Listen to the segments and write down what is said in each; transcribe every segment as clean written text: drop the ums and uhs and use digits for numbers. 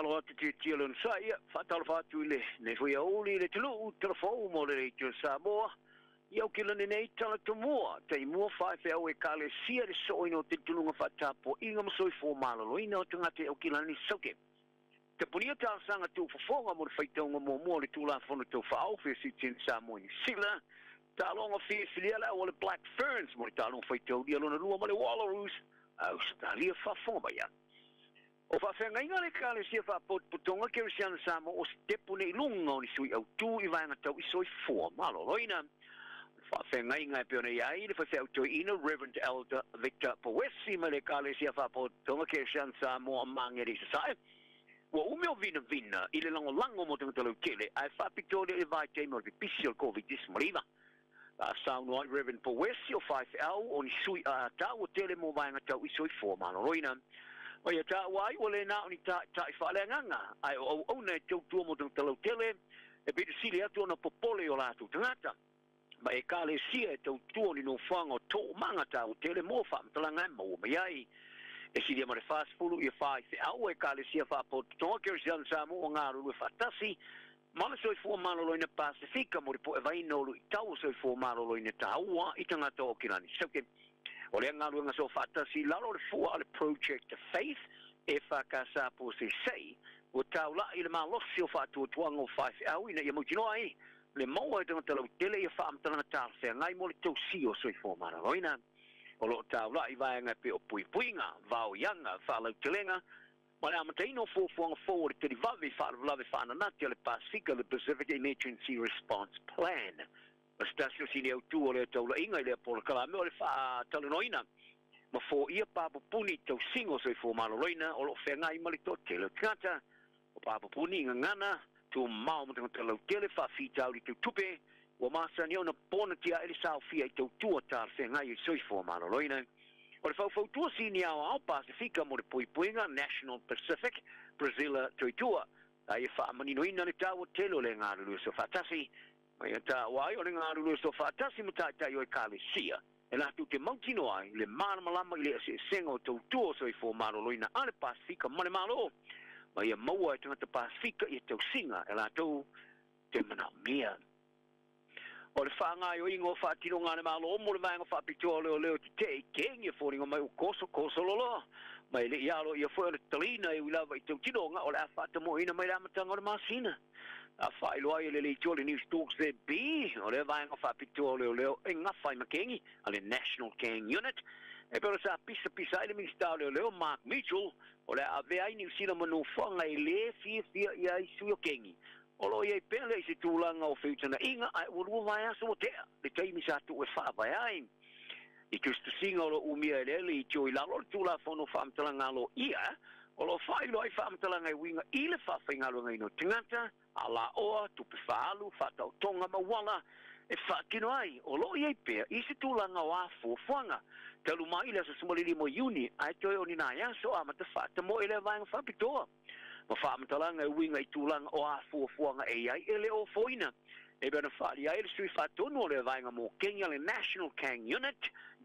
Alo atu tia tia le sa ia faatalofa atu i lenei foi aoauli i le atunuu talafou mo le Leitio Samoa. Ia Aukilani nei tala tumua taimua faifeau ekalesia le so'oina o talitonuga faatapua'iga ma soifua maloloina o tagata i Aukilani Sauke. Tapunia talosaga tuufofoga mo le faitauga muamua o le Tulafono Tau Faaofi o Sitiseni Samoa i Niu Sila. Taaloga filifilia le au o le Black Ferns mo le taaloga faitaulia lona lua ma le Wallaroos Ausetalia faafofoga mai. O faafeagaiga le Ekalesia Faapotopotoga Kerisiano Samoa o sitepu nei luga o ni sui autū i vaega tau i soifua maloloina. Faafeagaiga e pei ona i ai le faifeau toeaina Reverend Elder Victor Pouesi mai le Ekalesia Faapotopotoga Kerisiano Samoa Magele i Sasae. Ua umi o vinavina i le lagolago mo tagata lautele ae faapitoa lea i le vaitaimi o le pipisi o le Covid-19. Saunoa ai Reverend Pouesi o faifeau o ni sui a taua tele mo vaega tau i soifua maloloina. O ia taua ai ua le na o ni taʻitaʻi faaleagaga ae o auauna e tautua mo tagata lautele e pito sili atu ona popole o latou tagata. Ma ekalesia e tautua ni nofoaga o toomaga taua tele mo faamatalaga e maua mai ai. E silia ma le 40 ia faifeau ekalesia faapotopotoga Kerisiano Samoa galulue faatasi ma le soifua maloloina Pasifika mo le puevaina o luʻitau o soifua maloloina taua i tagata o Aukilani Sauke. O lea galuega so faatasi i lalo o le fua a le Project Faith e FKS po se ua taula'i le malosi o faatuatuaga o faifeau ina ia mautinoa ai le maua e tagata lautele ia faamatalaga talafeagai mo le tausia o soifua maloloina. O loo taula'i vaega e pei o puipuiga, vaoiaga, faalautelega ma le amataina o fuafuaga fou o le televave faalavelave faananati a le Pasifika, le Pacific Emergency Response Plan. O se tasi o sini autū o lea taula'iga i lea polokalame o le faatalanoaina ma foia papupuni tausiga o soifua maloloina o loo feagai ma le toatele o tagata. O papupuni i gagana tumao ma tagata lautele faafitauli tautupe ua masani ona ponatia ai le saofia i tautua talafeagai i soifua maloloina. O le faufautua sini aoao Pasifika mo le puipuiga National Pacific Priscilla Toitua ai e faamaninoina le taua tele o le galulue sofaatasi. Ma ia taua ai o le galulue sofaatasi ma taʻitaʻi o ekalesia e latou te mautinoa ai le malamalama i le eseesega o tautua o soifua maloloina a le Pasifika ma le Malo ma ia maua e tagata Pasifika ia tausiga e latou te manaomia. O le faagaoioiga o faatinoga a le Malo mo le vaega faapitoa o leoleo tetee i kegi e foliga mai ua kosokoso loloa ma e leʻi alo ia foi o le talina e ui lava i tautinoga o le a faatamoeina mai le amataga o le masina. A faailoa ai e le leitioa le News Talk ZB o le vaega faapitoa o leoleo e gafa ai ma kegi a le National Gang Unit e pei ona sa pisapisa ai le Minisita o Leoleo Mark Mitchell o le a avea ai Niu Sila ma nofoaga e lē fiafia i ai sui o kegi. O loo iai pea lea i se tulaga o feutanaʻiga ae ua lua vaiaso ua teʻa le taimi sa tuu e faavae ai. I tusitusiga o loo umia e lea leitio i lalo o le Tulafono faamatalaga aloaia o loo faailoa ai faamatalaga e uiga i le faafaigaluegaina o tagata, alaoa, tupe faaalu, faataotoga ma uala e faatino ai o loo iai pea i se tulaga o afuafuaga. Talu mai le aso 15 o Iuni ae toe o ni nai aso amata faatamoe lea vaega faapitoa. Ma faamatalaga e uiga i tulaga o afuafuaga e iai e le ofoina. E pei ona faaalia ai le sui faatonu o le vaega mo kegi a le National Gang Unit,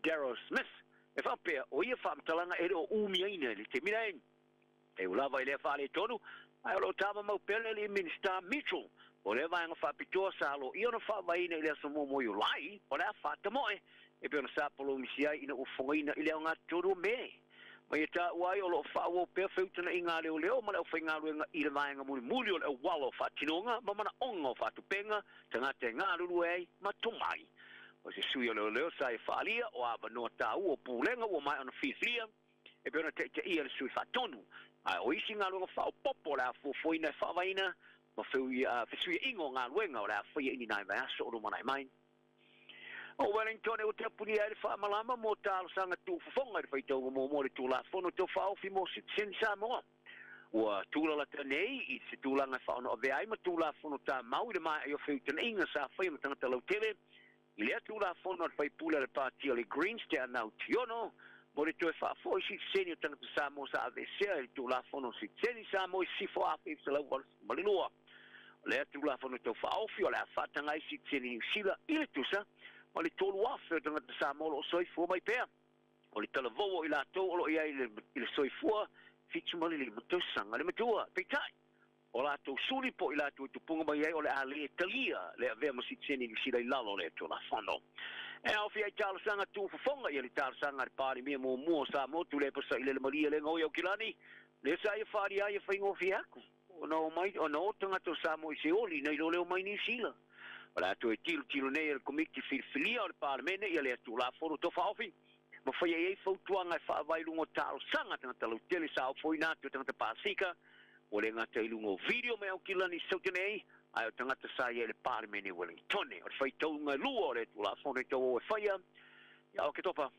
Daryl Smith, e faapea o ia faamatalaga e le o umiaina i le taimi nei. E ui lava i lea faaletonu, ae o loo tamamau pea le alii Minisita Mitchell o lea vaega faapitoa sa aloaia ona faavaeina i le aso 1 o Iulai o le a faatamoe e pei ona sa polomisi ai ina ua fogaina i le augatotonu o Me. Ma ia taua ai o loo faaauau pea feutanaʻiga a leoleo ma le aufaigaluega i le vaega mulimuli o le auala o faatinoga ma manaoga o faatupega tagata e galulue ai ma tomai. O se sui o leoleo sa e faaalia o avanoa taua o pulega ua maea ona filifilia e pei ona taʻitaʻia le sui faatonu ae o isi galuega faaopopo o le a fuafuaina e faavaeina ma fesuiaʻiga o galuega o le a faia i ni nai vaiaso o lumanaʻi mai. O Wellington e ua tapunia ai le faamalama mo talosaga tuufofoga i le faitauga muamua o le Tulafono Tau Faaofi mo Sitiseni Samoa. Ua tulalata nei i se tulaga e faaonoavea ai ma Tulafono Tumau i le maea o feutanaʻiga sa faia ma tagata lautele i lea Tulafono a le faipule a le Pati o le Greens Teanau Tiono mo le toe faafoʻi sitiseni o tagata Samoa sa aveesea i le Tulafono o Sitiseni Samoa i Sisifo 1982. O lea Tulafono Tau Faaofi o le a faataga ai sitiseni Niu Sila i le tusa ma le 3,000 o tagata Samoa o loo soifua mai pea. O le talavou o i latou o loo i ai i le soifua 75 tausaga le matua. Peitai, o latou suli po i latou e tupuga mai ai o le a lē talia le avea ma sitiseni Niu Sila i lalo o le Tulafono. E aofia ai talosaga tuufofoga ia le talosaga a le Palemia muamua o Samoa Tuilaepa Sailele Malielegaoi Aukilani, lea sa ia faaalia ai e faigofie aku ona o mai ona o tagata o Samoa i se oli nai lo le omai Niu Sila. O le a toe tilotilo nei e le Komiti Filifilia o le Palemene ia lea Tulafono Tau Faaofi ma faia i ai fautuaga e faavae i luga o talosaga a tagata lautele sa ofoina atu e tagata Pasika ua le gata i luga o video mai Aukilani Saute nei, ae o tagata sa ia i le Palemene Wellingtone. O le faitauga e lua o le Tulafono e tauau e faia ia Oketopa.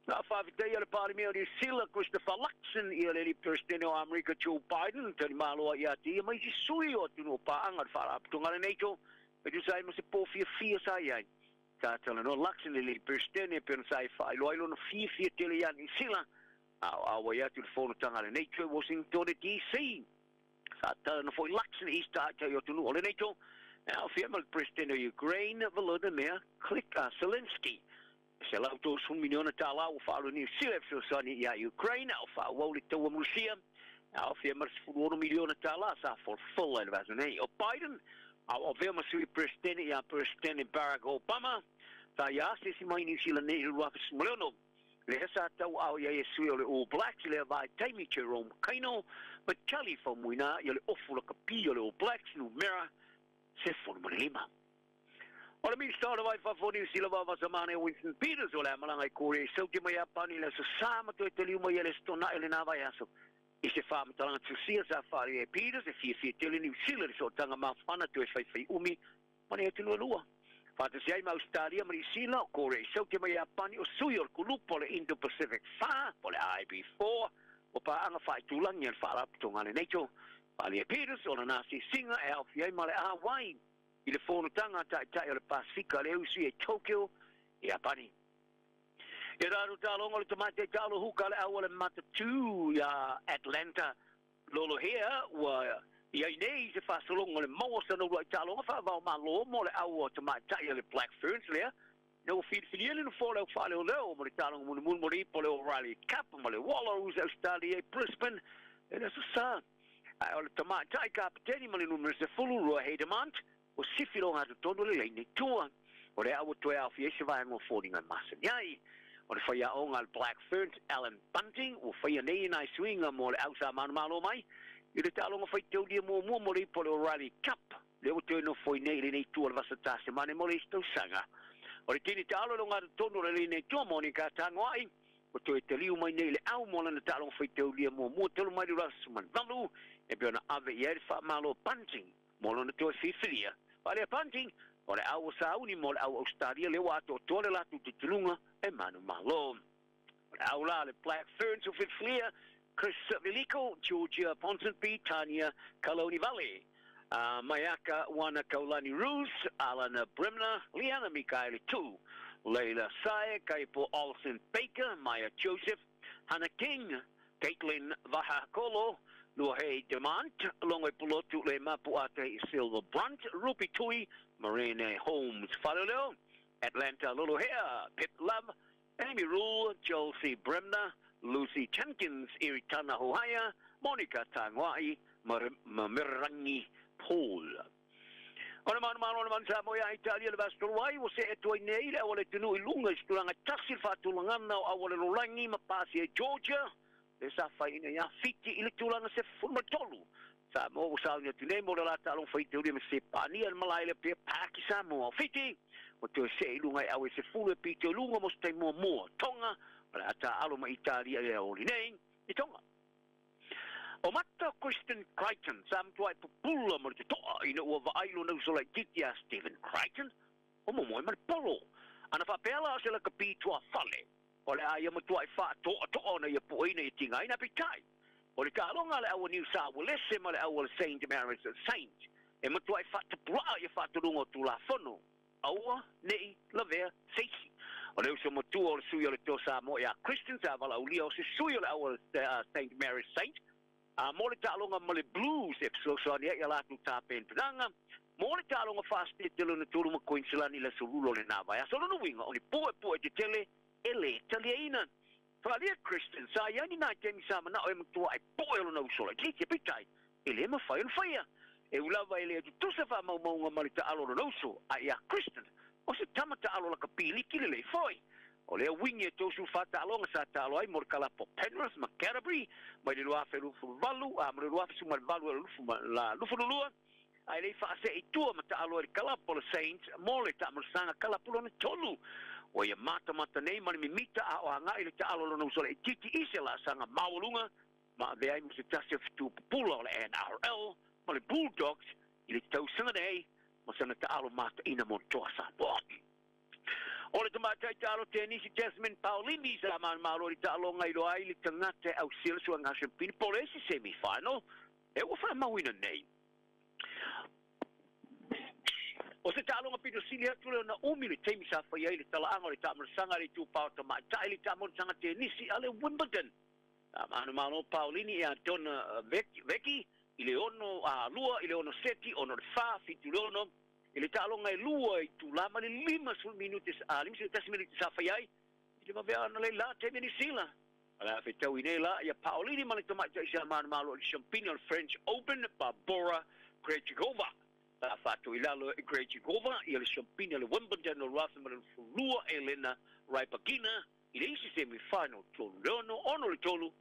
Na faafetaia le Palemia o Niu Sila Christopher Luxon ia le alii Peresetene o Amerika Joe Biden, talimalo ai ia te ia ma isi sui o atunuu o paaga o le Faalapotopotoga a le NATO e tusa ai ma se pō fiafia sa i ai. Sa talanoa Luxon i le alii Peresetene e pei ona sa e faailoa ai lona fiafia tele ia Niu Sila a o auai atu i le fonotaga a le NATO i Washingtone DC. Sa talanoa foi Luxon i isi taitai o atunuu o le NATO e aofia ai ma le Peresetene o Ukraine Volodymyr Zelensky. E $130 miliona ua faaalu e Niu Sila e fesoasoani ia Ukraine a o faaauau le taua ma Rusia e aofia ma le $16 miliona sa folafola i le vaiaso nei. O Biden a o avea ma sui Peresetene ia Peresetene Barack Obama sa ia asiasi mai Niu Sila nei i le 2016. Lea sa tauaao i ai e sui o le All Blacks i lea vaitaimi Jerome Kaino ma Charlie Faumuina ia le ofu lakapi o le All Blacks numera 15. O le Minista o le Vai i Fafo o Niu Sila Vaovasamana Winston Peters o le a malaga i Korea i Saute ma Iapani i le aso Sa ma toe taliu mai ai le Aso Tona'i o lena vaiaso. I se faamatalaga tusia sa faaalia e Peters e fiafia tele Niu Sila i le sootaga mafana toe faifaiumi ma nei atunuu e lua. Faatasi ai ma Ausetalia ma Niu Sila, o Korea i Saute ma Iapani o sui o le kulupu o le Indo-Pacific 4 po o le IB4 o paaga faaitulagi a le Faalapotopotoga a le NATO. Faaalia e Peters o lana asiasiga e aofia ai ma le auai i le fonotaga a taitai o le Pasefika lea e usuia i Tokyo, Iapani. Ia tatou taaloga o le tamaitai taalo huka a le au o le Matatū iā Atlanta Lolohea ua i ai nei se faasologa o le maua o sana uluai taaloga faava-o-Malo mo le au o tamaitai a le Black Ferns lea ina ua filifilia le nofoa o le au faaleoleo mo le taaloga mulimuli mo le ipu o le O'Reilly Cup ma le Wallaroos Ausetalia i Brisbane i le Aso Sa. Ae o le tamaitai kapeteni ma le numera 12 Hedemont ua sifi loga totonu o le laina i tua. O lea ua toe aofia ai se vaega o foliga e masani ai. O le faiaoga a le Black Ferns Alan Bunting ua faia nei nai suiga mo le au sa manumalo mai i le taaloga faitaulia muamua mo le ipu o le O'Reilly Cup lea ua toe nofoi nei i lenei tua o le vasa Tasemane mo le isi tausaga. O le tini taalo i loga totonu o le laina i tua Monica Tagoai ua toe taliu mai nei i le au mo lana taaloga faitaulia muamua talu mai le 2018 e pei ona ave i ai le faamalo Bunting mo lona toe filifilia. Faaalia Bunting o le au o sauni mo le au Ausetalia lea ua atoatoa le latou tutunuga e manumalo. O le au la le Black Ferns ua filifilia Chris Vilico, Georgia Ponsonby, Tania Kalounivale, Maiaka Wana Kaulani Roos, Alana Bremner, Liana Mikaele Tu, Leila Sae, Kaipo Olsen Baker, Maya Joseph, Hannah King, Caitlin Vahakolo, Luahei Demant, Longoi Pulotu Le Mapuate Silver Brunt, Ruby Tui, Marine Holmes Faloleo, Atlanta Lolohea, Pip Love, Amy Rule, Josie Bremner, Lucy Jenkins, Iritana Hohaia, Monica Tanguai, Mamirangi Paul. O le manumalo o le manu Samoa ia Italia le vaiaso talu ai ua see atu ai nei le au a le atunuu i luga i se tulaga tasi le faatulagana o au a le lalolagi ma pasia e Georgia lea sa faiina ia Fiti i le tulaga 13. Samoa ua sauni atu nei mo le la taaloga faitaulia ma Sepania le malae le Apia Park i Samoa. O Fiti ua toe see i luga i au e 10 e pito i luga mo se taimi muamua. Tonga o le a taaalo ma Italia i le aoauli nei i Tonga. O mata Kristen Crichton sa matuai pupula ma le totoa ina ua vaai lona uso laitiiti ia Stephen Crichton o momoe ma le polo. Ana faapea la o se lakapi tuafale o le a ia matuai faatoatoa ona ia pueina ia tigaina. Peitai, o le taaloga a le au a Niu Sa Uelese ma le au a le Saint Mary's Saint e matuai faatapulaa ia faatonuga o Tulafono aua nei lavea se isi. O le uso matua o le sui o le Toa Samoa ia Christian sa valaaulia o se sui o le au a Saint Mary's Saint a mo le taaloga ma le Blues e fesoasoani ai i a latou tapenapenaga mo le taaloga faasete lona tolu ma Koiniselani i le aso lula o lena vaiaso. O lona uiga o ni puepue tetele e lē taliaina. Faaalia Christian, sa i ai ni nai taimi sa mana'o e matua'i po'e lona uso laitiiti, peitai, e lē mafai ona faia. E ui lava e le tutusa faamaumauga ma le taalo o lona uso, a iā Christian, o se tama taalo lakapi liki lelei foi. O lea uigi e 34 taaloga sa taalo ai mo le kalapu o Penrith ma Canterbury mai le 2028 a ma le 2018 e le 22, ae le i faasee i tua ma taalo ai le kalapu o le Saints mo le taamalosaga kalapu lona tolu. Ua ia matamata nei ma le mimita a o agai le taalo o lona uso laitiiti i se laasaga maualuga ma avea ai ma se tasi o fetu pupula o le NRL ma le Bulldogs i le tausaga nei ma sana taalo mataina mo le Toa Samoa. O le tamaitai taalo tenisi Jasmine Paolini sa manumalo i le taaloga i iloa ai le tagata e ausia le suaga siampini po o le isi semi-final e ua faamauina nei. O se taaloga pito sili atu lea ona umi le taimi sa faia ai le talaaga o le taamalosaga a le itupa o tamaitai i le taamolosaga tenisi a le Wimbledon. Sa manumalo Paolini ia Donna Vecchi i le 6-2 i le 6 seti, 6-4, 7-6 i le taaloga e lua itulā ma le 50 minute, 51 minute sa faia ai i le vaveaga analeila taimi Niu Sila. O le a fetaui nei la ia Paolini ma le tamaitai sa manumalo i le siampini o le French Open, Barbora Krejcikova. Sa faatoilalo e Krejcikova ia le siampini o le Wimbledon o le 2022, Elena Rybakina, i le isi semi-final, 3-6, 6-3 ma le 6-4.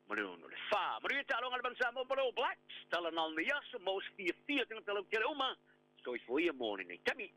Manuia taaloga a le Manu Samoa ma le All Blacks. Tala na o lenei aso, maua se fiafia tagata lautele uma. Soifua ia mo lenei taimi.